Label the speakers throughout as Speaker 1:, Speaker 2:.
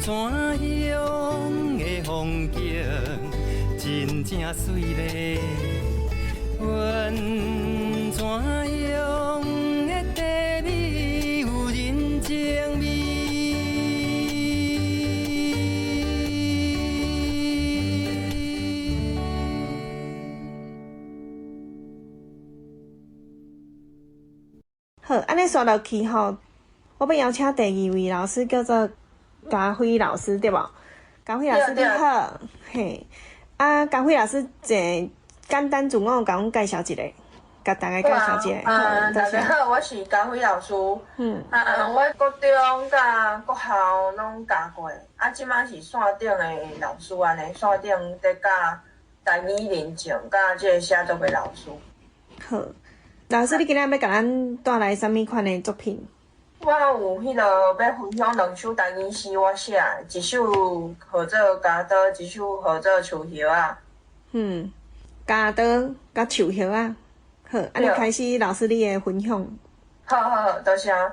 Speaker 1: 泉鄉的風景真正媠咧，溫泉鄉的茶味有人情味。
Speaker 2: 好，按呢煞落去吼，我欲邀請第二位老師叫做嘉輝老師，對無？嘉輝老師你好，嘿，啊，嘉輝老師，一簡單自我共阮介紹一下，共大家介紹一下。
Speaker 3: 啊，大家好，我是嘉輝老師。啊，我國中佮國校攏教過，啊，這擺是線頂的老師按呢，線頂佇教台語認證，佮這个寫作的老師。
Speaker 2: 好，老師，你今仔欲共咱帶來啥物款的作品？
Speaker 3: 我有彼落欲分享兩首台語詩，我寫的，一首號做《鉸刀》，一首號做《樹葉仔》。
Speaker 2: 嗯，鉸刀佮樹葉仔，好，按呢開始，老師你的分享。
Speaker 3: 好好好，多謝。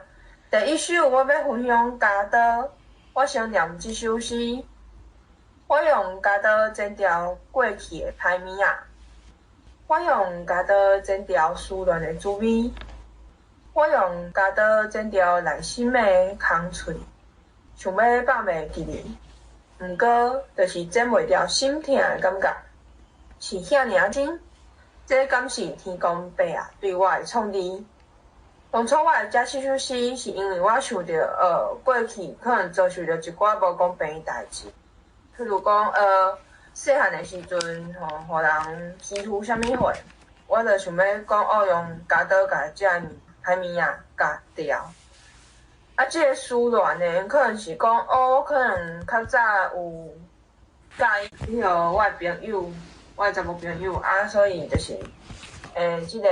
Speaker 3: 第一首我欲分享《鉸刀》，我先念這首詩。我用鉸刀剪掉過去的歹物仔，我用鉸刀剪掉思戀的滋味，我用鉸刀剪掉內心的空喙，想欲放袂記哩，毋過就是剪袂掉心疼的感覺，是遐爾真。這敢是天公伯啊對我的創治？當初我會寫這首詩，是因為我想著，過去可能遭受著一寡無公平的代誌，譬如講，細漢的時陣，吼，予人欺負啥物貨，我就想欲講，哦，用鉸刀共這个歹物仔鉸掉。啊，這个思戀呢，可能是講，哦，我可能較早有佮意彼个我的朋友，我的查某朋友，啊，所以就是，這个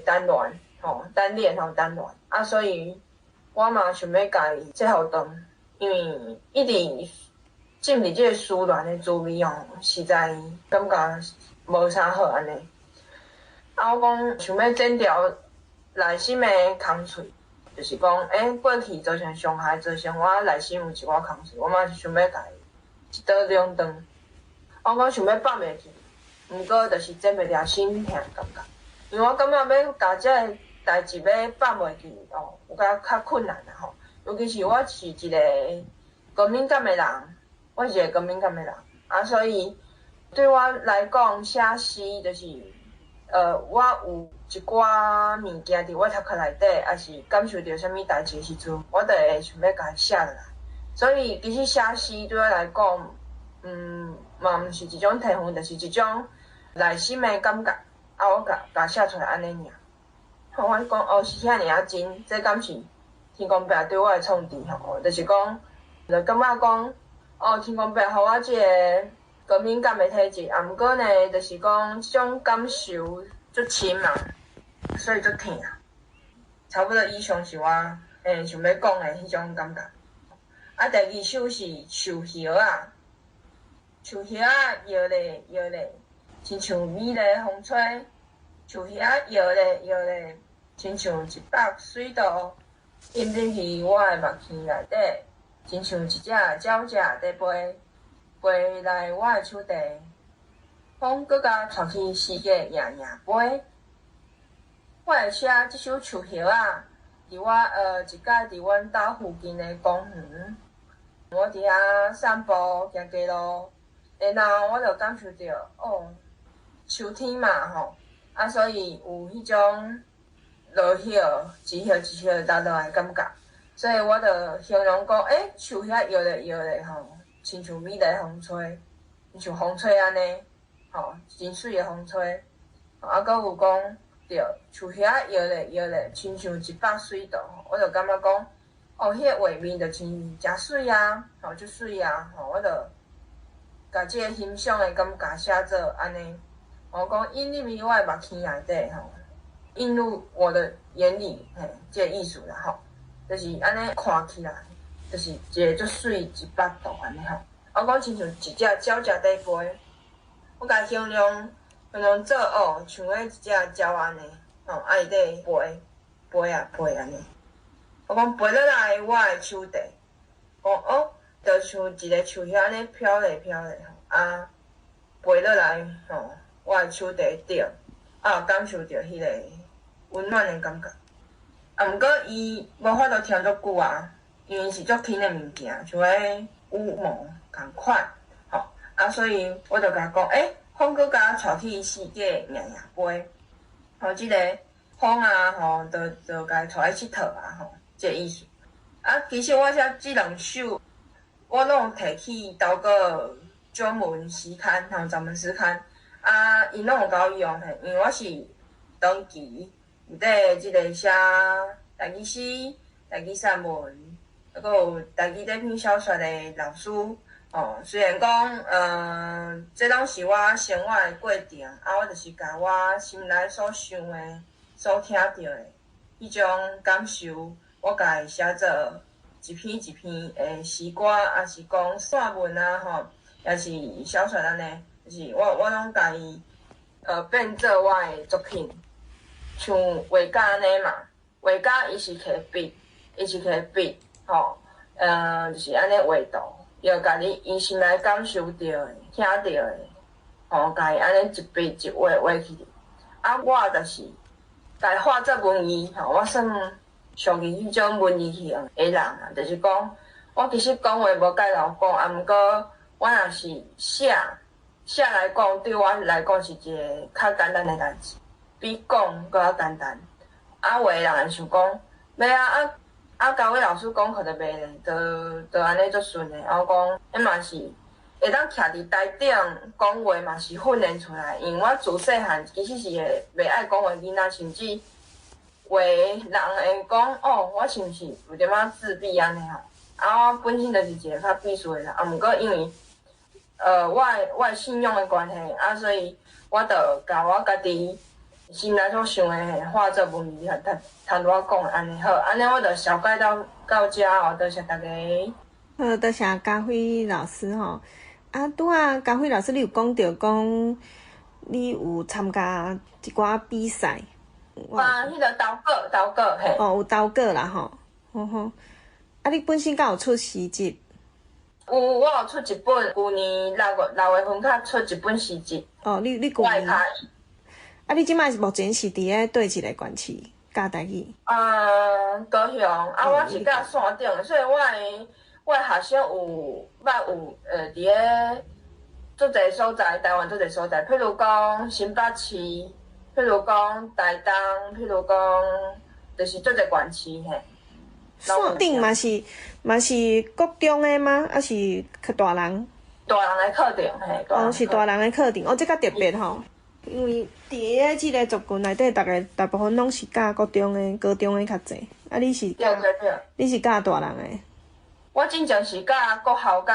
Speaker 3: 單戀，吼，單戀吼，單戀，啊，所以我嘛想欲共伊這予斷，因為一直進入這个思戀的滋味哦，實在感覺無啥好按呢。啊，我講想欲剪掉內心的空喙，就是講，過去造成傷害，造成我內心有一寡空喙，我嘛是想欲共伊一刀兩斷。我講想欲放袂記，毋過就是剪袂掉心疼的感覺，因為我感覺欲共這个代誌欲放袂記哦，有較較困難啦吼。尤其是我是一個高敏感的人，我是一個高敏感的人，啊，所以對我來講，寫詩就是，我有一寡物件佇我頭殼內底，抑是感受著啥物代誌的時陣，我就會想欲共伊寫落來。所以其實寫詩對我來講，嘛毋是一種天賦，就是一種內心的感覺。啊，我共共寫出來按呢爾。吼，我講哦，是遐爾仔真，這敢是天公伯對我的創治吼？就是講，就感覺講，哦，天公伯予我這个高敏感的體質，啊，毋過呢，就是講這種感受足深嘛，所以足疼。差不多以上是我想欲講的彼種感覺。啊，第二首是樹葉仔，樹葉仔搖咧搖咧，親像美麗風吹；樹葉仔搖咧搖咧，親像一幅水圖，映入去我的目耳內底，親像一隻鳥隻佇飛，飛來我的手佇，風閣共帶去世界營營飛。我會寫這首樹葉仔，佇我一擺佇阮兜附近的公園，我佇遐散步行街路，然後我就感受著，哦，秋天嘛吼，啊，所以有彼種落葉一葉一葉落落來的感覺，所以我就形容講，樹葉搖咧搖咧吼，親像美麗風吹，親像風吹按呢，吼，真媠的風吹，啊，閣有講。對，樹葉搖咧搖咧，親像一幅水圖，我就感覺講，哦，彼个畫面就親誠媠啊，吼，足媠啊，吼，我就共這个欣賞的感覺寫做按呢。我講映入去我的目耳內底，吼，映入我的眼裡，嘿，這个意思啦，吼，就是按呢看起來，就是一个足媠一幅圖按呢吼。我講親像一隻鳥隻佇飛，我共形容。形容做哦，像彼一隻鳥按呢，吼，啊伊佇飛，飛啊飛按呢。我講飛落來我的手佇，講哦，就像一个樹葉按呢飄咧飄咧吼，啊，飛落來吼，我的手提頂，啊，有感受著彼個溫暖的感覺。啊，毋過伊無法度聽足久啊，因為是足輕的物件，像彼羽毛仝款，吼，啊，所以我就共講，欸，風閣共我帶去世界贏贏杯，吼，這個風啊，吼，就就共伊帶去𨑨迌啊，吼，這個意思。啊，其實我寫這兩首，我攏有提去投過掌門詩刊，吼，掌門詩刊，啊，𪜶攏有共我用嘿，因為我是長期有佇這個寫台語詩、台語散文，閣有台語短篇小說的老師，哦，雖然講，這攏是我生活的過程，啊，我就是共我心內所想的、所聽著的彼種感受，我共伊寫做一篇一篇的詩歌，抑是講散文啊，吼，抑是小說按呢，就是我攏共伊，變做我的作品，像畫家按呢嘛，畫家伊是提筆，伊是提筆，吼，就是按呢畫圖，伊就共你伊心內感受著的、聽著的，吼，共伊按呢一筆一畫畫起去。啊，我就是共伊化做文字，吼，我算屬於彼種文字型的人啊，就是講，我其實講話無蓋流講，啊，毋過我若是寫寫來講，對我來講是一個較簡單的代誌，比講閣較簡單。啊，有的人會想講，袂啊啊啊，嘉偉老師講課就袂咧，就就按呢足順的。啊，我講，彼嘛是會當徛佇台頂講話嘛是訓練出來，因為我自細漢其實是個袂愛講話囡仔，甚至有的人會講哦，我是毋是有點仔自閉按呢吼？啊，我本身就是一個較閉俗的人，啊，毋過因為我的信仰的關係，啊，所以我就共我家己心內所想的化做文字，頭頭拄仔講的按呢好，按呢我就紹介到到遮哦，多謝大家。
Speaker 2: 好，多謝嘉輝老師吼。啊，拄仔嘉輝老師，你有講著講，你有參加一寡比賽。
Speaker 3: 啊，彼個投稿投稿嘿。
Speaker 2: 哦，有投稿啦吼，好好。啊，你本身敢有出詩集？
Speaker 3: 有，我有出一本，舊年6月6月份較出一本詩集。
Speaker 2: 哦，你舊年。啊，你這擺目前是佇咧佗一個縣市教台語？
Speaker 3: 啊，高雄，啊，我是教線頂的，所以我的學生有捌有佇咧足濟所在，台灣足濟所在，譬如講新北市，譬如講台東，譬如講，就是足濟縣市嘿。
Speaker 2: 線頂嘛是國中的嗎？抑是較大人？
Speaker 3: 大人的課程嘿。
Speaker 2: 哦，是大人的課程，哦，這較特別吼，因為佇咧這個族群內底，逐个大部分攏是教國中的、高中的較濟。啊，你是教你是教大人的？
Speaker 3: 我之前是教國校、教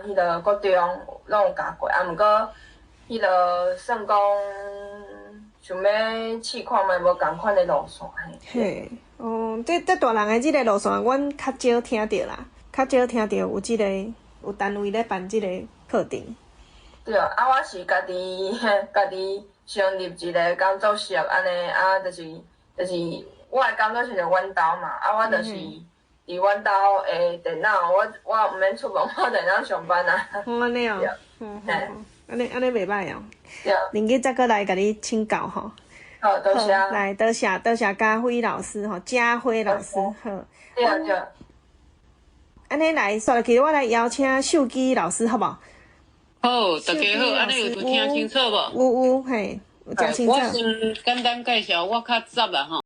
Speaker 3: 彼个國中，攏有教過。啊，毋過彼个算講想欲試看覓無仝款的路線嘿。
Speaker 2: 嘿，哦，這大人的這個路線，阮較少聽著啦，較少聽著有這個有單位咧辦這個課程。
Speaker 3: 對，啊，我是家己成立一個工作室，按呢，啊，就是我的工作室就阮兜嘛，啊，我就是佇阮兜的電腦，我毋免出門，我電腦上班啊。
Speaker 2: 哦，按呢哦，嗯，按呢按呢袂䆀哦。
Speaker 3: 對。
Speaker 2: 明日再閣來共你請教吼。
Speaker 3: 好，多謝。
Speaker 2: 來，多謝多謝嘉輝老師吼，嘉輝老師好。
Speaker 3: 對對。
Speaker 2: 按呢來，煞落去我來邀請秀姬老師，好無？
Speaker 4: 好，大家好，按呢有聽清楚無？
Speaker 2: 有有嘿，有誠清楚。
Speaker 4: 我先簡單介紹，我較雜啦吼。